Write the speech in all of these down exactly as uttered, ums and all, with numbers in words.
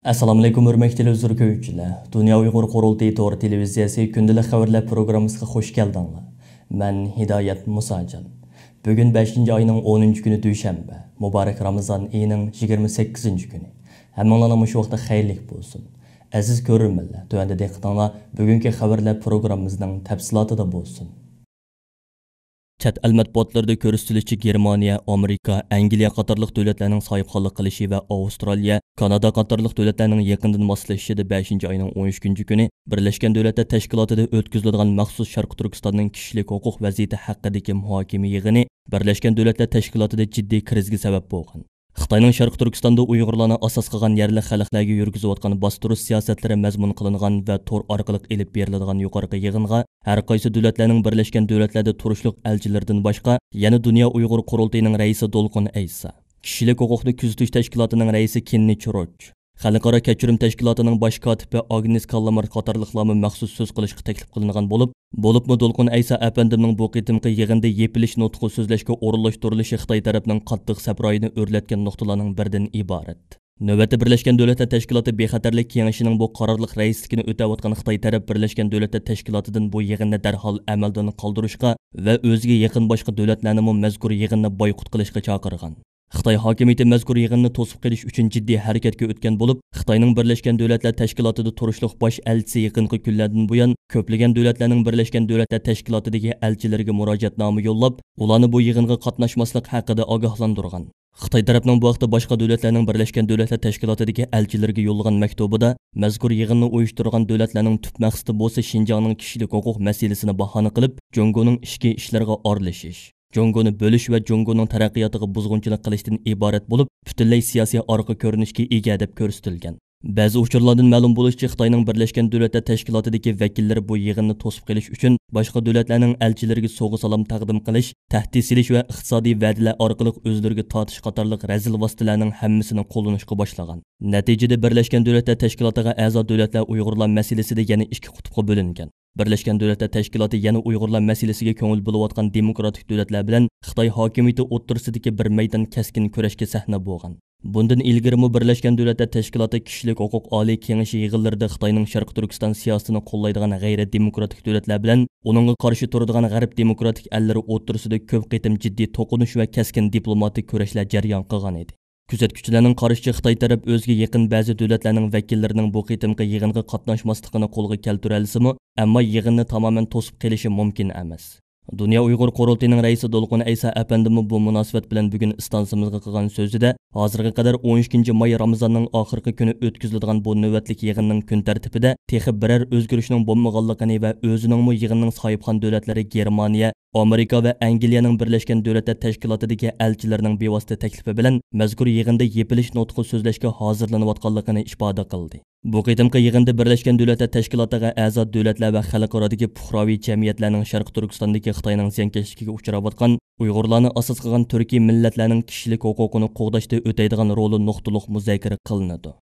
ئەسسالامۇئەلەيكۇم، ھۆرمەتلىك تېلېۋىزور كۆرگۈچىلەر. دۇنيا ئۇيغۇر قۇرۇلتىيى تور تېلېۋىزىيەسى كۈندىلىك خەۋەرلەر پروگراممىسىغا خۇش كەلدىڭلار. مەن ھىدايەت مۇساجان. بۈگۈن بەشىنچى ئاينىڭ ئونىنچى كۈنى، دۈشەنبە. مۇبارەك رامىزان ئېيىنىڭ يىگىرمە سەككىزىنچى كۈنى. ھەممىڭلارنىڭ مۇشۇ ۋاقتى خەيرلىك بولسۇن. ئەزىز كۆرۈرمەنلەر، تۆۋەندە دىققىتىڭلار بۈگۈنكى خەۋەرلەر پروگراممىمىزنىڭ تەپسىلاتىدا بولسۇن. چەت ئەل مەتبۇئاتلىرىدا كۆرسىتىلىشىچە، گېرمانىيە، ئامېرىكا، ئەنگلىيە قاتارلىق دۆلەتلەرنىڭ ساھىبخانلىق قىلىشى ۋە ئاۋسترالىيە، كانادا قاتارلىق دۆلەتلەرنىڭ يېقىندىن ماسلىشىشىدا بەشىنچى ئاينىڭ ئون ئۈچىنچى كۈنى بىرلەشكەن دۆلەتلەر تەشكىلاتىدا ئۆتكۈزۈلىدىغان مەخسۇس شەرقىي تۈركىستاننىڭ كىشىلىك ھوقۇق ۋەزىيىتى ھەققىدىكى مۇھاكىمە يىغىنى بىرلەشكەن دۆلەتلەر تەشكىلاتىدا جىددىي كىرىزگە سەۋەب بولغان. خىتاينىڭ شەرقىي تۈركىستاندا ئۇيغۇرلارنى ئاساس قىلغان يەرلىك خەلقلەرگە يۈرگۈزۈۋاتقان باستۇرۇش سىياسەتلىرى مەزمۇن قىلىنغان ۋە تور ئارقىلىق ئېلىپ بېرىلىدىغان يۇقىرىقى يىغىنغا ھەر قايسى دۆلەتلەرنىڭ بىرلەشكەن دۆلەتلەردە تۇرۇشلۇق ئەلچىلىرىدىن باشقا، يەنە دۇنيا ئۇيغۇر قۇرۇلتىيىنىڭ رەئىسى دولقۇن ئەيسا، كىشىلىك ھوقۇقنى كۆزىتىش تەشكىلاتىنىڭ رەئىسى كېننى چروچ، خەلقئارا كەچۈرۈم تەشكىلاتىنىڭ باش كاتىپى ئاگنېس كاللامار قاتارلىقلارمۇ مەخسۇس سۆز قىلىشقا تەكلىپ قىلىنغان بولۇپ، بولۇپمۇ دولقۇن ئەيسا ئەپەندىمنىڭ بۇ قېتىمقى يىغىندا يېپىلىش نۇتقى سۆزلەشكە ئورۇنلاشتۇرۇلۇشى خىتاي تەرەپنىڭ قاتتىق سەپرايىنى ئۆرلەتكەن نۇقتىلارنىڭ بىرىدىن ئىبارەت. نۆۋەتتە بىرلەشكەن دۆلەتلەر تەشكىلاتى بىخەتەرلىك كېڭىشىنىڭ بۇ قارارلىق رەئىسلىكىنى ئۆتەۋاتقان خىتاي تەرەپ بىرلەشكەن دۆلەتلەر تەشكىلاتىدىن بۇ يىغىننى دەرھال ئەمەلدىن قالدۇرۇشقا ۋە ئۆزىگە يېقىن باشقا دۆلەتلەرنىمۇ مەزكۇر يىغىننى بايقۇت قىلىشقا چاقىرغان. خىتاي ھاكىمىيىتى مەزكۇر يىغىننى توسۇپ قېلىش ئۈچۈن جىددىي ھەرىكەتكە ئۆتكەن بولۇپ، خىتاينىڭ بىرلەشكەن دۆلەتلەر تەشكىلاتىدا تۇرۇشلۇق باش ئەلچىسى يېقىنقى كۈنلەردىن بۇيان كۆپلىگەن دۆلەتلەرنىڭ بىرلەشكەن دۆلەتلەر تەشكىلاتىدىكى ئەلچىلىرىگە مۇراجىئەتنامە يوللاپ، ئۇلارنى بۇ يىغىنغا قاتناشماسلىق ھەققىدە ئاگاھلاندۇرغان. خىتاي تەرەپنىڭ بۇ ھەقتە باشقا دۆلەتلەرنىڭ بىرلەشكەن دۆلەتلەر تەشكىلاتىدىكى ئەلچىلىرىگە يوللىغان مەكتۇبىدا، مەزكۇر يىغىننى ئۇيۇشتۇرغان دۆلەتلەرنىڭ تۈپ مەقسىتى بولسا شىنجاڭنىڭ كىشىلىك ھوقۇق مەسىلىسىنى باھانە قىلىپ، جۇڭگونىڭ ئىچكى ئىشلىرىغا ئارىلىشىش، جۇڭگونى بۆلۈش ۋە جۇڭگونىڭ تەرەققىياتىغا بۇزغۇنچىلىق قىلىشتىن ئىبارەت بولۇپ، پۈتۈنلەي سىياسىي ئارقا كۆرۈنۈشكە ئىگە دەپ كۆرسىتىلگەن. بەزى ئۇچۇرلاردىن مەلۇم بولۇشىچە، خىتاينىڭ بىرلەشكەن دۆلەتلەر تەشكىلاتىدىكى ۋەكىللىرى بۇ يىغىننى توسۇپ قېلىش ئۈچۈن باشقا دۆلەتلەرنىڭ ئەلچىلىرىگە سوۋغا سالام تەقدىم قىلىش، تەھدىت سېلىش ۋە ئىقتىسادىي ۋەدىلەر ئارقىلىق ئۆزلىرىگە تارتىش قاتارلىق رەزىل ۋاسىتىلەرنىڭ ھەممىسىنى قوللىنىشقا باشلىغان. نەتىجىدە، بىرلەشكەن دۆلەتلەر تەشكىلاتىغا ئەزا دۆلەتلەر ئۇيغۇرلار مەسىلىسىدە يەنە ئىككى قۇتۇپقا بۆلۈنگەن. بىرلەشكەن دۆلەتلەر تەشكىلاتى يەنە ئۇيغۇرلار مەسىلىسىگە كۆڭۈل بۆلۈۋاتقان دېموكراتىك دۆلەتلەر بىلەن خىتاي ھاكىمىيىتى ئوتتۇرىسىدىكى بىر مەيدان كەسكىن كۈرەشكە سەھنە بولغان. بۇندىن ئىلگىرىمۇ بىرلەشكەن دۆلەتلەر تەشكىلاتى كىشىلىك ھوقۇق ئالىي كېڭىشى يىغىنلىرىدا خىتاينىڭ شەرقىي تۈركىستان سىياسىتىنى قوللايدىغان غەيرىي دېموكراتىك دۆلەتلەر بىلەن ئۇنىڭغا قارشى تۇرىدىغان غەرب دېموكراتىك ئەللىرى ئوتتۇرىسىدا كۆپ قېتىم جىددىي توقۇنۇش ۋە كەسكىن دىپلوماتىك كۈرەشلەر جەريان قىلغان ئىدى. كۆزەتكۈچىلەرنىڭ قارىشىچە، خىتاي تەرەپ ئۆزىگە يېقىن بەزى دۆلەتلەرنىڭ ۋەكىللىرىنىڭ بۇ قېتىمقى يىغىنغا قاتناشماسلىقىنى قولغا كەلتۈرەلىسىمۇ، ئەمما يىغىننى تامامەن توسۇپ قېلىشى مۇمكىن ئەمەس. دۇنيا ئۇيغۇر قۇرۇلتىيىنىڭ رەئىسى دولقۇن ئەيسا ئەپەندىمۇ بۇ مۇناسىۋەت بىلەن بۈگۈن ئىستانسىمىزغا قىلغان سۆزىدە، ھازىرغا قەدەر ئون ئىككىنچى ماي رامىزاننىڭ ئاخىرقى كۈنى ئۆتكۈزۈلىدىغان بۇ نۆۋەتلىك يىغىننىڭ كۈن تەرتىپىدە تېخى بىرەر ئۆزگىرىشنىڭ بولمىغانلىقىنى ۋە ئۆزىنىڭمۇ يىغىننىڭ ساھىبخان دۆلەتلىرى گېرمانىيە، ئامېرىكا ۋە ئەنگلىيەنىڭ بىرلەشكەن دۆلەتلەر تەشكىلاتىدىكى ئەلچىلىرىنىڭ بىۋاسىتە تەكلىپى بىلەن مەزكۇر يىغىندا يېپىلىش نۇتقى سۆزلەشكە ھازىرلىنىۋاتقانلىقىنى ئىپادە قىلدى. بۇ قېتىمقى يىغىندا بىرلەشكەن دۆلەتلەر تەشكىلاتىغا ئەزا دۆلەتلەر ۋە خەلقئارادىكى پۇقراۋى جەمئىيەتلەرنىڭ شەرقىي تۈركىستاندىكى خىتاينىڭ زىيانكەشلىكىگە ئۇچراۋاتقان ئۇيغۇرلارنى ئاساس قىلغان تۈركىي مىللەتلەرنىڭ كىشىلىك ھوقۇقىنى قوغداشتا ئۆتەيدىغان رولى نۇقتىلىق مۇزاكىرە قىلىنىدۇ.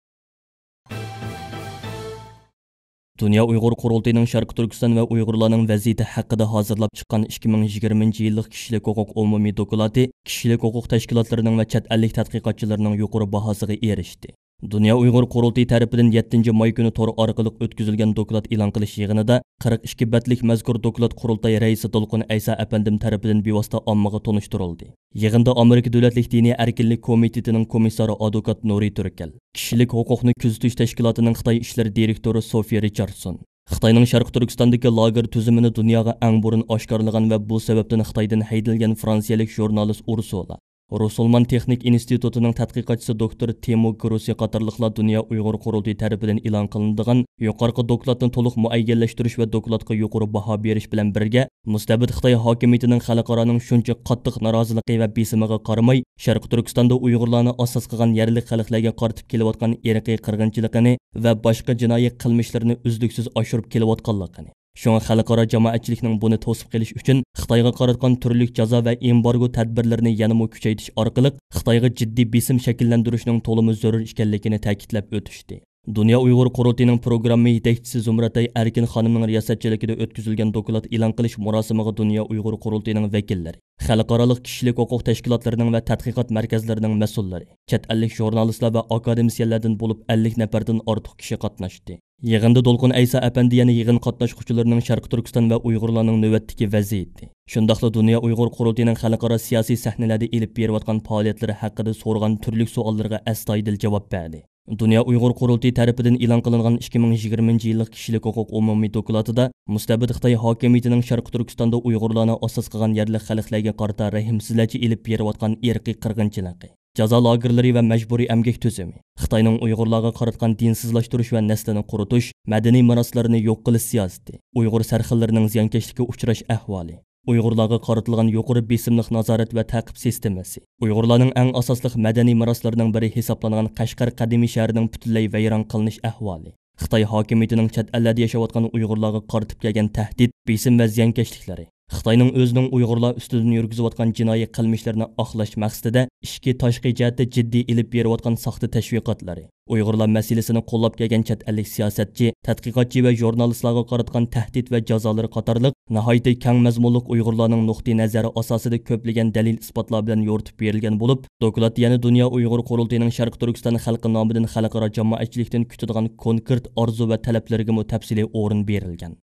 دۇنيا ئۇيغۇر قۇرۇلتىيىنىڭ شەرقىي تۈركىستان ۋە ئۇيغۇرلارنىڭ ۋەزىيىتى ھەققىدە ھازىرلاپ چىققان ئىككى مىڭ يىگىرمىنچى يىللىق كىشىلىك ھوقۇق ئومۇمىي دوكلاتى كىشىلىك ھوقۇق تەشكىلاتلىرىنىڭ ۋە چەت ئەللىك تەتقىقاتچىلىرىنىڭ يۇقىرى باھاسىغا ئېرىشتى. دۇنيا ئۇيغۇر قۇرۇلتىيى تەرىپىدىن يەتتىنچى ماي كۈنى تور ئارقىلىق ئۆتكۈزۈلگەن دوكلات ئېلان قىلىش يىغىنىدا قىرىق ئىككى بەتلىك مەزكۇر دوكلات قۇرۇلتاي رەئىسى دولقۇن ئەيسا ئەپەندىم تەرىپىدىن بىۋاسىتە ئاممىغا تونۇشتۇرۇلدى. يىغىندا ئامېرىكا دۆلەتلىك دىنىي ئەركىنلىك كومىتېتىنىڭ كومىسسارى ئادۋوكات نۇرى تۈركەل، كىشىلىك ھوقۇقنى كۆزىتىش تەشكىلاتىنىڭ خىتاي ئىشلىرى دىرېكتورى سوفىيە رىچاردسون، خىتاينىڭ شەرقىي تۈركىستاندىكى لاگېر تۈزۈمىنى دۇنياغا ئەڭ بۇرۇن ئاشكارىلىغان ۋە بۇ سەۋەبتىن خىتايدىن ھەيدىلگەن فرانسىيەلىك ژۇرنالىست ئۇرسۇلا، رۇسۇلمان تېخنىك ئىنستىتۇتىنىڭ تەتقىقاتچىسى دوكتور تىمو گروسسى قاتارلىقلار دۇنيا ئۇيغۇر قۇرۇلتىيى تەرىپىدىن ئېلان قىلىنىدىغان يۇقىرىقى دوكلاتنى تولۇق مۇئەييەنلەشتۈرۈش ۋە دوكلاتقا يۇقىرى باھا بېرىش بىلەن بىرگە، مۇستەبىت خىتاي ھاكىمىيىتىنىڭ خەلقئارانىڭ شۇنچە قاتتىق نارازىلىقى ۋە بېسىمىغا قارىماي، شەرقىي تۈركىستاندا ئۇيغۇرلارنى ئاساس قىلغان يەرلىك خەلقلەرگە قارىتىپ كېلىۋاتقان ئىرقىي قىرغىنچىلىقىنى ۋە باشقا جىنايى قىلمىشلىرىنى ئۈزلۈكسىز ئاشۇرۇپ كېلىۋاتقانلىقىنى، شۇڭا خەلقئارا جامائەتچىلىكنىڭ بۇنى توسۇپ قېلىش ئۈچۈن خىتايغا قاراتقان تۈرلۈك جازا ۋە ئېمبارگو تەدبىرلىرىنى يەنىمۇ كۈچەيتىش ئارقىلىق خىتايغا جىددىي بېسىم شەكىللەندۈرۈشنىڭ تولىمۇ زۆرۈر ئىكەنلىكىنى تەكىتلەپ ئۆتۈشتى. دۇنيا ئۇيغۇر قۇرۇلتىيىنىڭ پروگرامما يېتەكچىسى زۇمرەتئاي ئەركىن خانىمنىڭ رىياسەتچىلىكىدە ئۆتكۈزۈلگەن دوكلات ئېلان قىلىش مۇراسىمىغا دۇنيا ئۇيغۇر قۇرۇلتىيىنىڭ ۋەكىللىرى، خەلقئارالىق كىشىلىك ھوقۇق تەشكىلاتلىرىنىڭ ۋە تەتقىقات مەركەزلىرىنىڭ مەسئۇللىرى، چەت ئەللىك ژۇرنالىستلار ۋە ئاكادېمىسىيەنلەردىن بولۇپ ئەللىك نەپەردىن ئارتۇق كىشى قاتناشتى. يىغىندا دولقۇن ئەيسا ئەپەندى يەنە يىغىن قاتناشقۇچىلىرىنىڭ شەرقىي تۈركىستان ۋە ئۇيغۇرلارنىڭ نۆۋەتتىكى ۋەزىيىتى، شۇنداقلا دۇنيا ئۇيغۇر قۇرۇلتىيىنىڭ خەلقئارا سىياسىي سەھنىلەردە ئېلىپ بېرىۋاتقان پائالىيەتلىرى ھەققىدە سورىغان تۈرلۈك سوئاللىرىغا ئەستايىدىل جاۋاب بەردى. دۇنيا ئۇيغۇر قۇرۇلتىيى تەرىپىدىن ئېلان قىلىنغان ئىككى مىڭ يىگىرمىنچى يىللىق كىشىلىك ھوقۇق ئومۇمىي دوكلاتىدا مۇستەبىت خىتاي ھاكىمىيىتىنىڭ شەرقىي تۈركىستاندا ئۇيغۇرلارنى ئاساس قىلغان يەرلىك خەلقلەرگە قارىتا رەھىمسىزلەرچە ئېلىپ بېرىۋاتقان ئىرقىي قىرغىنچىلىقى، جازا لاگېرلىرى ۋە مەجبۇرىي ئەمگەك تۈزۈمى، خىتاينىڭ ئۇيغۇرلارغا قاراتقان دىنسىزلاشتۇرۇش ۋە نەسلىنى قۇرۇتۇش، مەدەنىي مىراسلىرىنى يوق قىلىش سىياسىتى، ئۇيغۇر سەرخىللىرىنىڭ زىيانكەشلىككە ئۇچراش ئەھۋالى، ئۇيغۇرلارغا قارىتىلغان يۇقىرى بېسىملىق نازارەت ۋە تەقىب سىستېمىسى، ئۇيغۇرلارنىڭ ئەڭ ئاساسلىق مەدەنىي مىراسلىرىنىڭ بىرى ھېسابلانغان قەشقەر قەدىمىي شەھىرىنىڭ پۈتۈنلەي ۋەيران قىلىنىش ئەھۋالى، خىتاي ھاكىمىيىتىنىڭ چەت ئەللەردە ياشاۋاتقان ئۇيغۇرلارغا قارىتىپ كەلگەن تەھدىت، بېسىم ۋە زىيانكەشلىكلىرى، خىتاينىڭ ئۆزىنىڭ ئۇيغۇرلار ئۈستىدىن يۈرگۈزۈۋاتقان جىنايى قىلمىشلىرىنى ئاقلاش مەقسىتىدە ئىچكى، تاشقى جەھەتتە جىددىي ئېلىپ بېرىۋاتقان ساختا تەشۋىقاتلىرى، ئۇيغۇرلار مەسىلىسىنى قوللاپ كەلگەن چەت ئەللىك سىياسەتچى، تەتقىقاتچى ۋە ژۇرنالىستلارغا قاراتقان تەھدىت ۋە جازالىرى قاتارلىق ناھايىتى كەڭ مەزمۇنلۇق ئۇيغۇرلارنىڭ نۇقتىئىنەزەرى ئاساسىدا كۆپلىگەن دەلىل-ئىسپاتلار بىلەن يورۇتۇپ بېرىلگەن بولۇپ، دوكلات يەنە دۇنيا ئۇيغۇر قۇرۇلتىيىنىڭ شەرقىي تۈركىستان خەلقى نامىدىن خەلقئارا جامائەتچىلىكتىن كۈتىدىغان كونكرېت ئارزۇ ۋە تەلەپلىرىگىمۇ تەپسىلىي ئورۇن بېرىلگەن.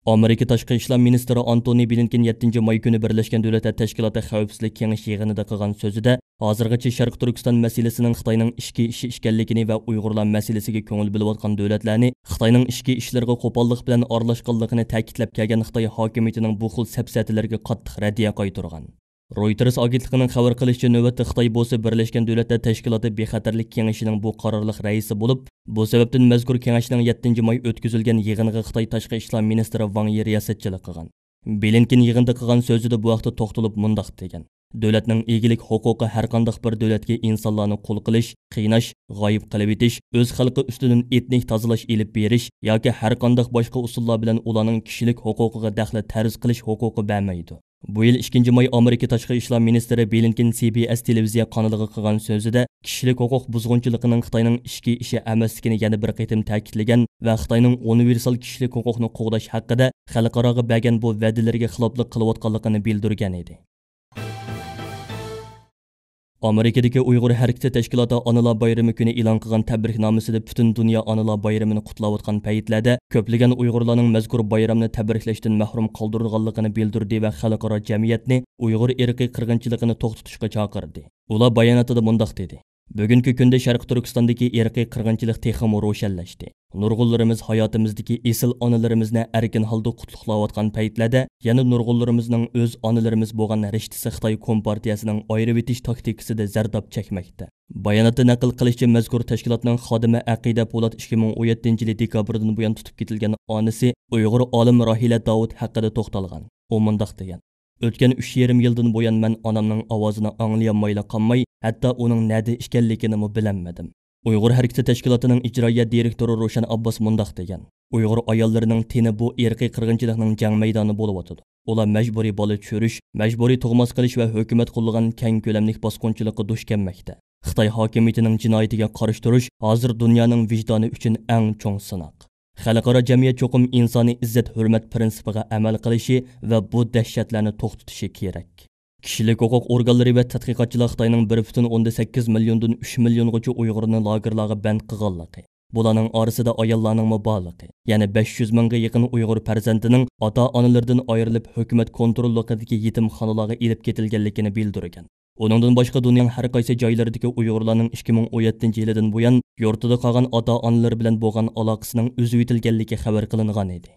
ئامېرىكا تاشقى ئىشلار مىنىستىرى ئانتونى بلىنكېن يەتتىنچى ماي كۈنى بىرلەشكەن دۆلەتلەر تەشكىلاتى خەۋپسىزلىك كېڭىشى يىغىنىدا قىلغان سۆزىدە، ھازىرغىچە شەرقىي تۈركىستان مەسىلىسىنىڭ خىتاينىڭ ئىچكى ئىشى ئىكەنلىكىنى ۋە ئۇيغۇرلار مەسىلىسىگە كۆڭۈل بۆلۈۋاتقان دۆلەتلەرنى خىتاينىڭ ئىچكى ئىشلىرىغا قوپاللىق بىلەن ئارىلاشقانلىقىنى تەكىتلەپ كەلگەن خىتاي ھاكىمىيىتىنىڭ بۇ خىل سەپسەتىلىرىگە قاتتىق رەددىيە قايتۇرغان. رويتېرس ئاگېنتلىقىنىڭ خەۋەر قىلىشىچە، نۆۋەتتە خىتاي بولسا بىرلەشكەن دۆلەتلەر تەشكىلاتى بىخەتەرلىك كېڭىشىنىڭ بۇ قارارلىق رەئىسى بولۇپ، بۇ سەۋەبتىن مەزكۇر كېڭەشنىڭ يەتتىنچى ماي ئۆتكۈزۈلگەن يىغىنىغا خىتاي تاشقى ئىشلار مىنىستىرى ۋاڭ يى رىياسەتچىلىك قىلغان. بلىنكېن يىغىندا قىلغان سۆزىدە بۇ ھەقتە توختىلىپ مۇنداق دېگەن: دۆلەتنىڭ ئىگىلىك ھوقۇقى ھەرقانداق بىر دۆلەتكە ئىنسانلارنى قۇل قىلىش، قىيناش، غايىب قىلىۋېتىش، ئۆز خەلقى ئۈستىدىن ئېتنىك تازىلاش ئېلىپ بېرىش ياكى ھەرقانداق باشقا ئۇسۇللار بىلەن ئۇلارنىڭ كىشىلىك ھوقۇقىغا دەخلى تەرۇز قىلىش ھوقۇقى بەرمەيدۇ. بۇ يىل ئىككىنچى ماي ئامېرىكا تاشقى ئىشلار مىنىستىرى بلىنكېن سى بى ئېس تېلېۋىزىيە قانىلىغا قىلغان سۆزىدە، كىشىلىك ھوقۇق بۇزغۇنچىلىقىنىڭ خىتاينىڭ ئىچكى ئىشى ئەمەسلىكىنى يەنە بىر قېتىم تەكىتلىگەن ۋە خىتاينىڭ ئۇنىۋېرسال كىشىلىك ھوقۇقنى قوغداش ھەققىدە خەلقئاراغا بەرگەن بۇ ۋەدىلىرىگە خىلاپلىق قىلىۋاتقانلىقىنى بىلدۈرگەن ئىدى. ئامېرىكىدىكى ئۇيغۇر ھەرىكىتى تەشكىلاتى ئانىلار بايرىمى كۈنى ئېلان قىلغان تەبرىكنامىسىدە، پۈتۈن دۇنيا ئانىلار بايرىمىنى قۇتلاۋاتقان پەيتلەردە كۆپلىگەن ئۇيغۇرلارنىڭ مەزكۇر بايرامنى تەبرىكلەشتىن مەھرۇم قالدۇرۇلغانلىقىنى بىلدۈردى ۋە خەلقئارا جەمئىيەتنى ئۇيغۇر ئىرقىي قىرغىنچىلىقىنى توختىتىشقا چاقىردى. ئۇلار باياناتىدا مۇنداق دېدى: بۈگۈنكى كۈندە شەرقىي تۈركىستاندىكى ئىرقىي قىرغىنچىلىق تېخىمۇ روشەنلەشتى. نۇرغۇنلىرىمىز ھاياتىمىزدىكى ئېسىل ئانىلىرىمىزنى ئەركىن ھالدا قۇتلۇقلاۋاتقان پەيتلەردە، يەنە نۇرغۇنلىرىمىزنىڭ ئۆز ئانىلىرىمىز بولغان رىشتىسى خىتاي كومپارتىيەسىنىڭ ئايرىۋېتىش تاكتىكىسىدا زەرداب چەكمەكتە. باياناتتا نەقىل قىلىشىچە، مەزكۇر تەشكىلاتنىڭ خادىمى ئەقىدە پولات ئىككى مىڭ ئون يەتتىنچى يىلى دېكابىردىن بۇيان تۇتۇپ كېتىلگەن ئانىسى ئۇيغۇر ئالىم راھىلە داۋۇت ھەققىدە توختالغان. ئۇ مۇنداق دېگەن: ئۆتكەن ئۈچ يېرىم يىلدىن بۇيان مەن ئانامنىڭ ئاۋازىنى ئاڭلىيالمايلا قالماي، ھەتتا ئۇنىڭ نەدە ئىكەنلىكىنىمۇ بىلەلمىدىم. ئۇيغۇر ھەرىكىتى تەشكىلاتىنىڭ ئىجرائىيە دىرېكتورى روشەن ئابباس مۇنداق دېگەن: ئۇيغۇر ئاياللىرىنىڭ تېنى بۇ ئىرقىي قىرغىنچىلىقنىڭ جەڭ مەيدانى بولۇۋاتىدۇ. ئۇلار مەجبۇرىي بالا چۈشۈرۈش، مەجبۇرىي تۇغماس قىلىش ۋە ھۆكۈمەت قوللىغان كەڭ كۆلەملىك باسقۇنچىلىققا دۇچ كەلمەكتە. خىتاي ھاكىمىيىتىنىڭ جىنايىتىگە قارشى تۇرۇش ھازىر دۇنيانىڭ ۋىجدانى ئۈچۈن ئەڭ چوڭ سىناق. خەلقئارا جەمئىيەت چوقۇم ئىنسانىي ئىززەت-ھۆرمەت پىرىنسىپىغا ئەمەل قىلىشى ۋە بۇ دەھشەتلەرنى توختىتىشى كېرەك. كىشىلىك ھوقۇق ئورگانلىرى ۋە تەتقىقاتچىلار خىتاينىڭ بىر پۈتۈن ئوندىن سەككىز مىليوندىن ئۈچ مىليونغىچە ئۇيغۇرنى لاگېرلارغا بەند قىلغانلىقى، بۇلارنىڭ ئارىسىدا ئاياللارنىڭمۇ بارلىقى، يەنى بەش يۈز مىڭغا يېقىن ئۇيغۇر پەرزەنتىنىڭ ئاتا-ئانىلىرىدىن ئايرىلىپ، ھۆكۈمەت كونتروللۇقىدىكى يېتىمخانىلارغا ئېلىپ كېتىلگەنلىكىنى بىلدۈرگەن. ئۇنىڭدىن باشقا، دۇنيانىڭ ھەر قايسى جايلىرىدىكى ئۇيغۇرلارنىڭ ئىككى مىڭ ئون يەتتىنچى يىلىدىن بۇيان يۇرتىدا قالغان ئاتا-ئانىلىرى بىلەن بولغان ئالاقىسىنىڭ ئۈزۈۋېتىلگەنلىكى خەۋەر قىلىنغانىدى.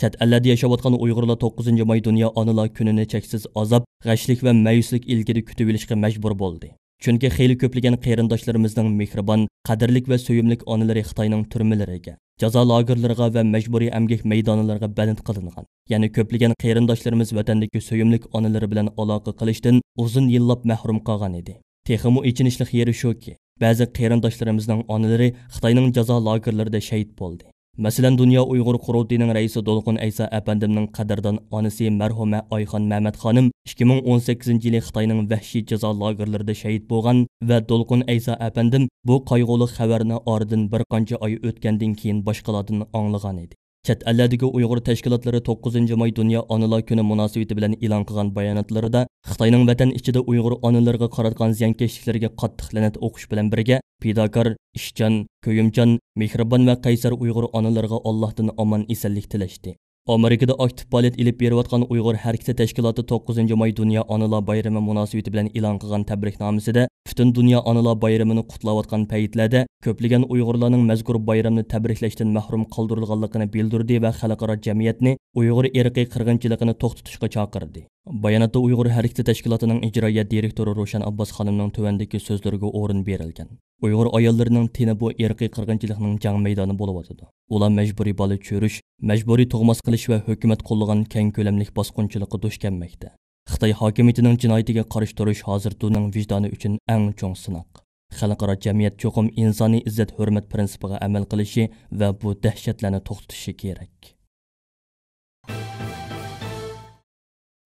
چەت ئەللەردە ياشاۋاتقان ئۇيغۇرلار توققۇزىنچى ماي دۇنيا ئانىلار كۈنىنى چەكسىز ئازاب، غەشلىك ۋە مەيۈسلۈك ئىلكىدە كۈتۈۋېلىشقا مەجبۇر بولدى. چۈنكى خېلى كۆپلىگەن قېرىنداشلىرىمىزنىڭ مېھرىبان، قەدىرلىك ۋە سۆيۈملۈك ئانىلىرى خىتاينىڭ تۈرمىلىرىگە، جازا لاگېرلىرىغا ۋە مەجبۇرىي ئەمگەك مەيدانلىرىغا بەند قىلىنغان. يەنە كۆپلىگەن قېرىنداشلىرىمىز ۋەتەندىكى سۆيۈملۈك ئانىلىرى بىلەن ئالاقە قىلىشتىن ئۇزۇن يىللاپ مەھرۇم قالغان ئىدى. تېخىمۇ ئېچىنىشلىق يېرى شۇكى، بەزى قېرىنداشلىرىمىزنىڭ ئانىلىرى خىتاينىڭ جازا لاگېرلىرىدا شېھىت بولدى. مەسىلەن، دۇنيا ئۇيغۇر قۇرۇلتىيىنىڭ رەئىسى دولقۇن ئەيسا ئەپەندىمنىڭ قەدىردان ئانىسى مەرھۇمە ئايخان مەمەت خانىم ئىككى مىڭ ئون سەككىزىنچى يىلى خىتاينىڭ ۋەھشىي جازا لاگېرلىرىدا شەھىت بولغان ۋە دولقۇن ئەيسا ئەپەندىم بۇ قايغۇلۇق خەۋەرنى ئارىدىن بىر قانچە ئاي ئۆتكەندىن كېيىن باشقىلاردىن ئاڭلىغانىدى. چەت ئەللەردىكى ئۇيغۇر تەشكىلاتلىرى توققۇزىنچى ماي دۇنيا ئانىلار كۈنى مۇناسىۋىتى بىلەن ئېلان قىلغان باياناتلىرىدا خىتاينىڭ ۋەتەن ئىچىدە ئۇيغۇر ئانىلىرىغا قاراتقان زىيانكەشلىكلىرىگە قاتتىق لەنەت ئوقۇش بىلەن بىرگە، پىداكار، ئىشچان، كۆيۈمچان، مېھرىبان ۋە قەيسەر ئۇيغۇر ئانىلىرىغا ئاللاھتىن ئامان ئېسەنلىك تىلەشتى. ئامېرىكىدا ئاكتىپ پائالىيەت ئېلىپ بېرىۋاتقان ئۇيغۇر ھەرىكىتى تەشكىلاتى توققۇزىنچى ماي دۇنيا ئانىلار بايرىمى مۇناسىۋىتى بىلەن ئېلان قىلغان تەبرىكنامىسىدە، پۈتۈن دۇنيا ئانىلار بايرىمىنى قۇتلاۋاتقان پەيتلەردە كۆپلىگەن ئۇيغۇرلارنىڭ مەزكۇر بايرامنى تەبرىكلەشتىن مەھرۇم قالدۇرۇلغانلىقىنى بىلدۈردى ۋە خەلقئارا جەمئىيەتنى ئۇيغۇر ئىرقىي قىرغىنچىلىقىنى توختىتىشقا چاقىردى. باياناتتا ئۇيغۇر ھەرىكىتى تەشكىلاتىنىڭ ئىجرائىيە دىرېكتورى روشەن ئابباس خانىمنىڭ تۆۋەندىكى سۆزلىرىگە ئورۇن بېرىلگەن. ئۇيغۇر ئاياللىرىنىڭ تېنى بۇ ئىرقىي قىرغىنچىلىقنىڭ جەڭ مەيدانى بولۇۋاتىدۇ. ئۇلار مەجبۇرىي بالا چۆرۈش، مەجبۇرىي تۇغماس قىلىش ۋە ھۆكۈمەت قوللىغان كەڭ كۆلەملىك باسقۇنچىلىققا دۇچ كەلمەكتە. خىتاي ھاكىمىيىتىنىڭ جىنايىتىگە قارشى تۇرۇش ھازىر دۇنيانىڭ ۋىجدانى ئۈچۈن ئەڭ چوڭ سىناق. خەلقئارا جەمئىيەت چوقۇم ئىنسانىي ئىززەت-ھۆرمەت پىرىنسىپىغا ئەمەل قىلىشى ۋە بۇ دەھشەتلەرنى توختىتىشى كېرەك.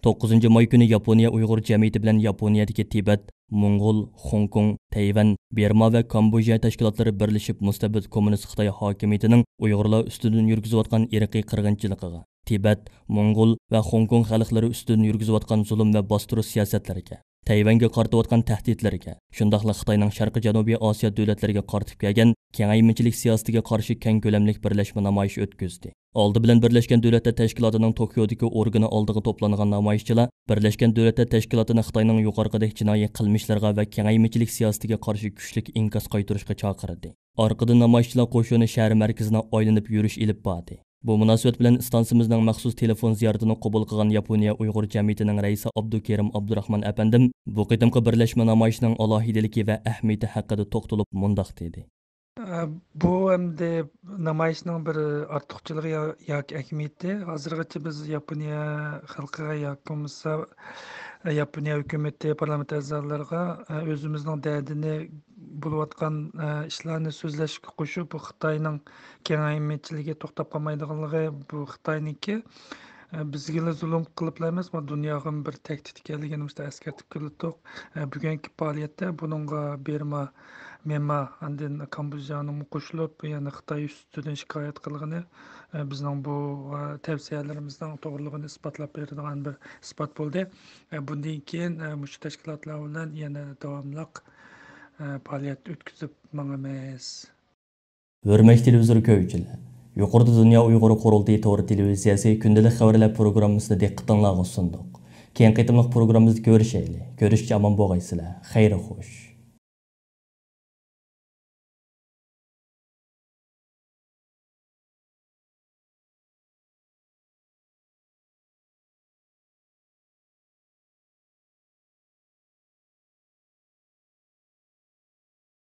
توققۇزىنچى ماي كۈنى ياپونىيە ئۇيغۇر جەمئىيىتى بىلەن ياپونىيەدىكى تىبەت، موڭغۇل، خوڭكوڭ، تەيۋەن، بېرما ۋە كامبودژا تەشكىلاتلىرى بىرلىشىپ مۇستەبىت كوممۇنىست خىتاي ھاكىمىيىتىنىڭ ئۇيغۇرلار ئۈستىدىن يۈرگۈزۈۋاتقان ئىرقىي قىرغىنچىلىقىغا، تىبەت، موڭغۇل ۋە خوڭكوڭ خەلقلىرى ئۈستىدىن يۈرگۈزۈۋاتقان زۇلۇم ۋە باستۇرۇش سىياسەتلىرىگە، تەيۋەنگە قارىتىۋاتقان تەھدىتلىرىگە، شۇنداقلا خىتاينىڭ شەرقىي جەنۇبىي ئاسىيا دۆلەتلىرىگە قارىتىپ كەلگەن كېڭەيمىچىلىك سىياسىتىگە قارشى كەڭ كۆلەملىك بىرلەشمە نامايىشى ئۆتكۈزدى. ئالدى بىلەن بىرلەشكەن دۆلەتلەر تەشكىلاتىنىڭ توكيودىكى ئورگىنى ئالدىغا توپلانغان نامايىشچىلار بىرلەشكەن دۆلەتلەر تەشكىلاتىنى خىتاينىڭ يۇقىرىقىدەك جىنايى قىلمىشلىرىغا ۋە كېڭەيمىچىلىك سىياسىتىگە قارشى كۈچلۈك ئىنكاس قايتۇرۇشقا چاقىردى. ئارقىدىن نامايىشچىلار قوشۇنى شەھەر مەركىزىنىڭ ئايلىنىپ يۈرۈش ئېلىپ باردى. بۇ مۇناسىۋەت بىلەن ئىستانسىمىزنىڭ مەخسۇس تېلېفون زىيارىتىنى قوبۇل قىلغان ياپونىيە ئۇيغۇر جەمئىيىتىنىڭ رەئىسى ئابدۇكېرىم ئابدۇراخمان ئەپەندىم بۇ قېتىمقى بىرلەشمە نامايىشىنىڭ ئالاھىدىلىكى ۋە ئەھمىيىتى ھەققىدە توختىلىپ مۇنداق دېدى. ئە، بۇ ئەمدى نامايىشنىڭ بىر ئارتۇقچىلىقى يا-، ياكى ئەھمىيىتى. ھازىرغىچە بىز ياپونىيە خەلقىگە ياكى بولمىسا ياپونىيە ھۆكۈمىتى، پارلامېنت ئەزالىرىغا، ئە، ئۆزىمىزنىڭ دەردىنى بولۇۋاتقان، ئە، ئىشلارنى سۆزلەشكە قوشۇپ، بۇ خىتاينىڭ كېڭەيمىچىلىكى توختاپ قالمايدىغانلىقى، بۇ خىتاينىڭكى، ئە، بىزگىلا زۇلۇم قىلىپلا ئەمەس، بۇ دۇنياغا بىر تەھدىت ئىكەنلىكىنى مۇشۇنداق ئەسكەرتىپ كېلىۋاتىدۇق. ئە، بۈگۈنكى پائالىيەتتە بۇنىڭغا بىرما، ميانما، ئاندىن كامبودژانىڭمۇ قوشۇلۇپ، يەنە خىتاي ئۈستىدىن شىكايەت قىلغىنى، ئە، بىزنىڭ بۇ، ئە، تەۋسىيەلىرىمىزنىڭ توغرىلىقىنى ئىسپاتلاپ بېرىدىغان بىر ئىسپات بولدى. ئە، بۇندىن كېيىن، ئە، مۇشۇ تەشكىلاتلار بىلەن يەنە داۋاملىق، ئە، پائالىيەت ئۆتكۈزۈپ ماڭىمىز. ھۆرمەتلىك تېلېۋىزور كۆرگۈچىلەر، يۇقىرىدا دۇنيا ئۇيغۇر قۇرۇلتىيى تور تېلېۋىزىيەسى كۈندىلىك خەۋەرلەر پروگراممىسىنى دىققىتىڭلارغا سۇندۇق. كېيىنكى قېتىملىق پروگراممىمىزدا كۆرۈشەيلى. كۆرۈشكىچە ئامان بولغايسىلەر. خەير خوش.